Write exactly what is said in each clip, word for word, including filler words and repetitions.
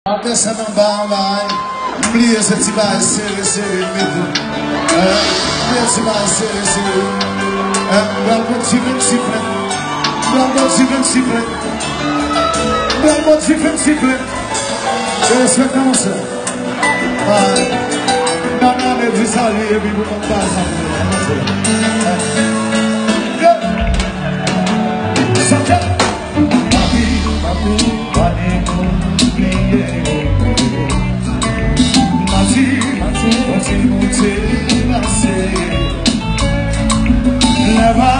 An desann anba, anba, m bliye se ti bagay sere, sere, m mete. Eh, m bliye ti bagay sere, sere. Eh, m pral konn ti vennsis frè. M pral konn ti vennsis frè. M pral konn ti vennsis frè. E respè kòmanse. Ah, nan, nan, men di salut, epi pou konn pa sa. Sa fèt. Papi, papi, pa gen moun bliye. Mati, mati, mati, monte pase. Lè pa,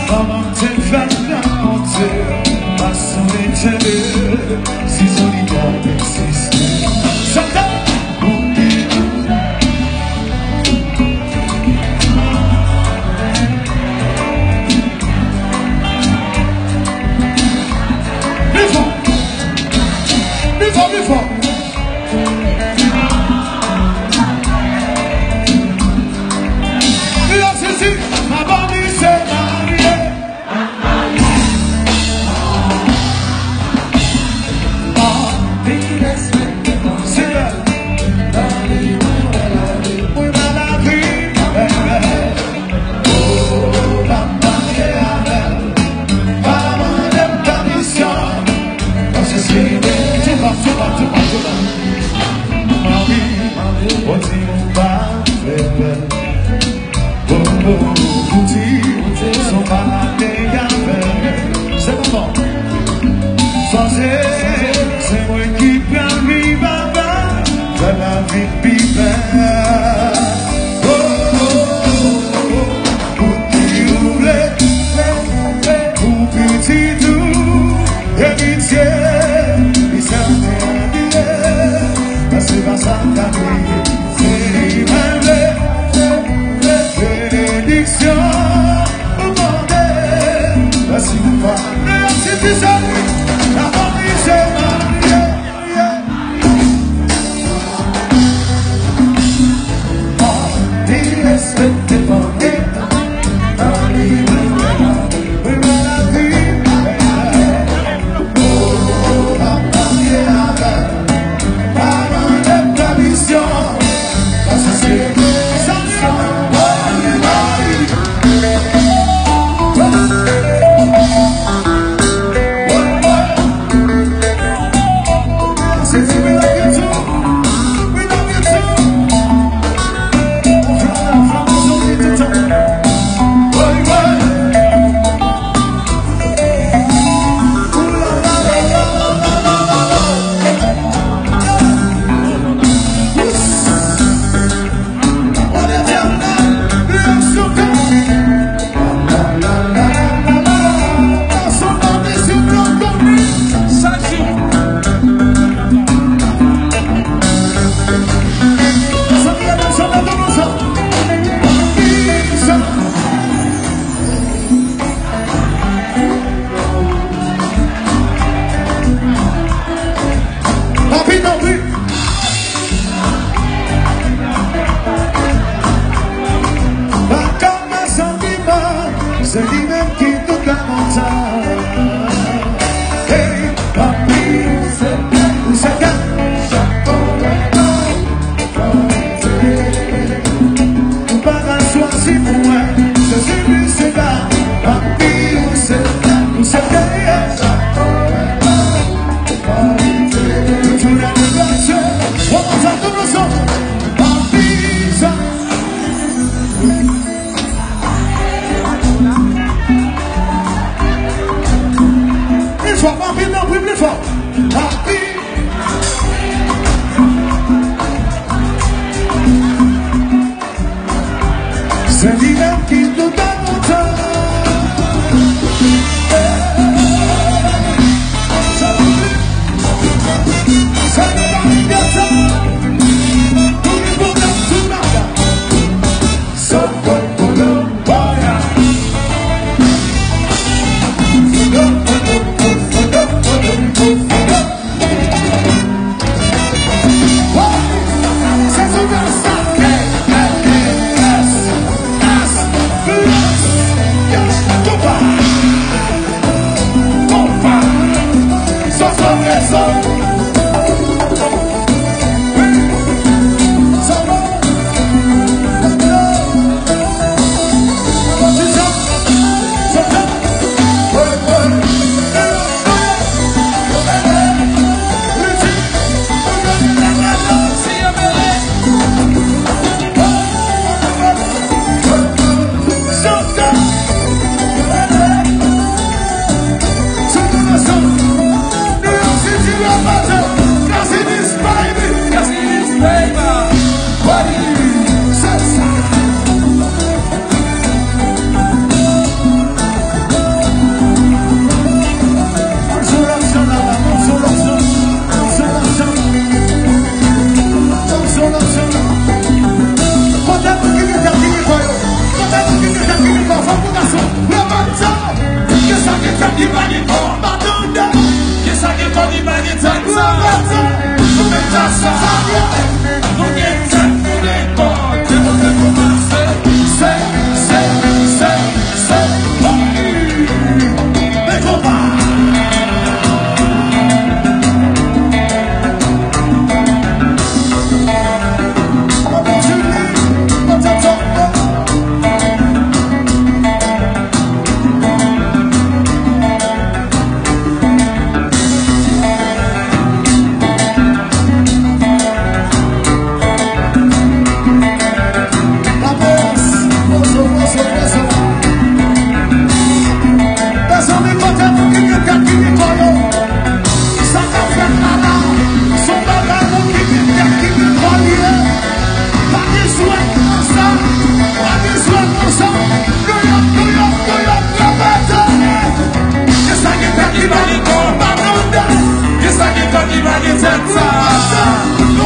manman te fè nan monte. Pa sonde tele, si solida persiste. Sa fèt. Pli fò! Pli fò, pli fò! Pli fò, si, si! Madanm li se marye! Manmi, manmi, ou di ou pa fè pè. Bouti, son pa nèg avè. Se kòman? Sanze, se mwen ki pral viv avè. Fè lavi pi bèl. Oh, oh, oh, oh. Bouti, ou vle, pou pitit ou, eritye, li sèten li ye. Pase pa sa ta bliye. Se li mwen vle, benediksyon ou mande. Mèsi pou pa. Mèsi pou sa. La fanmi se marye. Li respekte fanmi. Li mwen la vi. Oh, pa marye avè. Pa mande pèmisyon.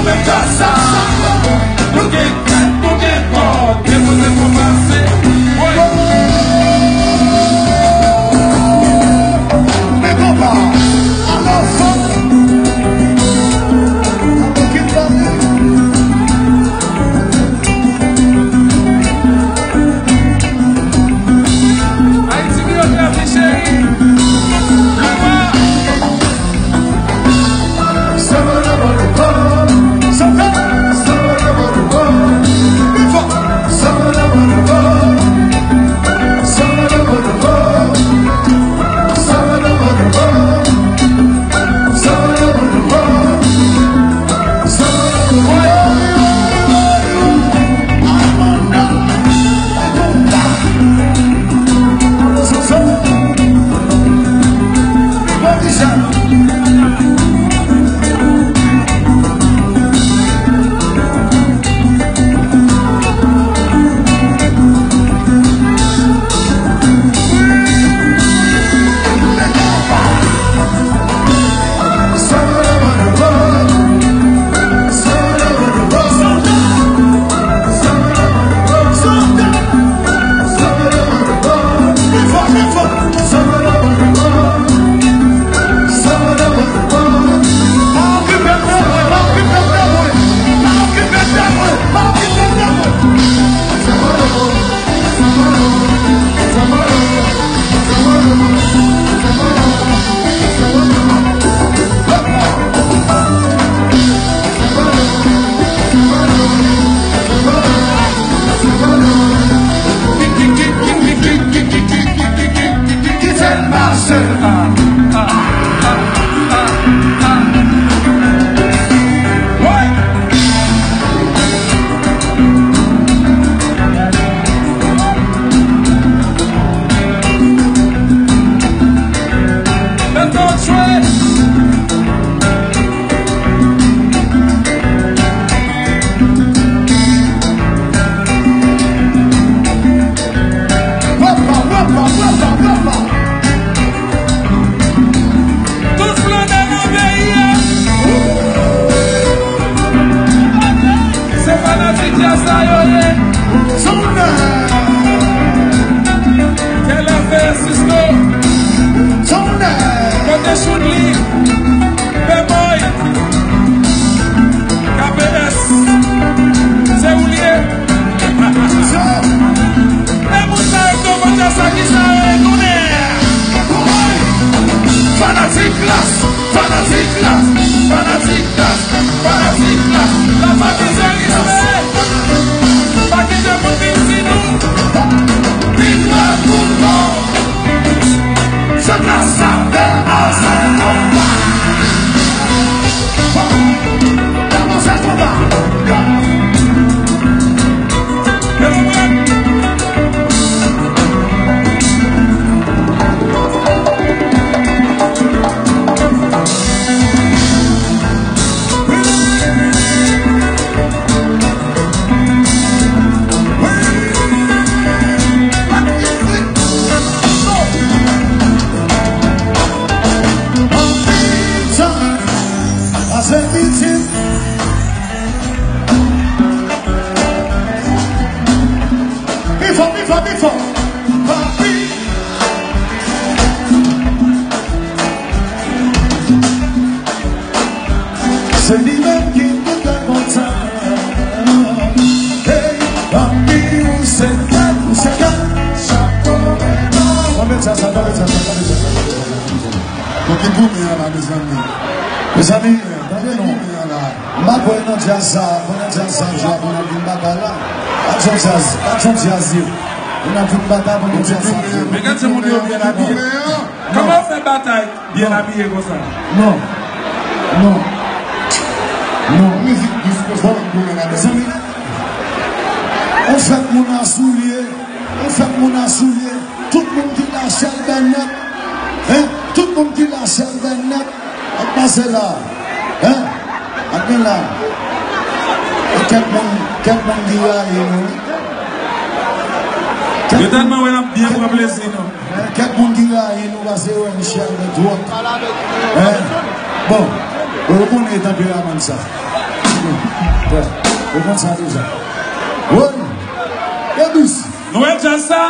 Fè sa, nou gen tèt, nou gen kò, depoze pou pase. Woy! Men konpa, alò fò. Ann kite pale. Ayiti, Biyografi, cheri. Lwa. Tout flannè nan peyi a. Se fanatik djaz sa yo ye. Kèlè fè Sisko. Kote Choudli. Beboy. K P S. Se ou l ye. E moun sa yo k te fè sa ki sa yo ye tounen. Fanatik Klass, fanatik Klass, fanatik Klass, fanatik Klass. La fanatik Klass. Pa kite moun vin di nou. Vin wè pou nou. Se Klass sa fè ansanm konpa. Kòmanse konpa. Pase pitit. Pi fò, pi fò, pi fò. Papi. Se li menm ki tout bagay kontan. Hey, papi, ou se gad, ou se gad. Chapo, chapo. Ann met sa, sa, ann met sa, sa, ann met sa, sa, ann met sa, sa. Bon, ki goumen an la, mezanmi? Mezanmi, tande non. M pa kwè nan djaz sa, kwè nan djaz sa, jwa pou n ap vin batay la. Pa t yon djaz, pa t yon djaz ye. Pou n ap vin batay pou n djaz sa. Men gad jan moun yo byen abiye. Kòman w fè batay byen abiye konsa? Non. Non. Non. Mizik plis konsa, bon, bon, bon, mezanmi. On fèt moun an soulye, on fèt moun an soulye. Tout moun ki la chèl bènèt. Hein? Tout moun ki la chèl bènèt. Ak pase la. Hein? Ak gen la. E kèk moun, kèk moun ki rayi nou. Yo tèlman wè n ap byen pran plezi nou. Hein? Kèk moun ki rayi nou pase yo wè Michel gen twòp. Hein? Bon, yo konnen tanperaman sa. Ou konn sa deja. Woy! Ebis! Nou wè djaz sa?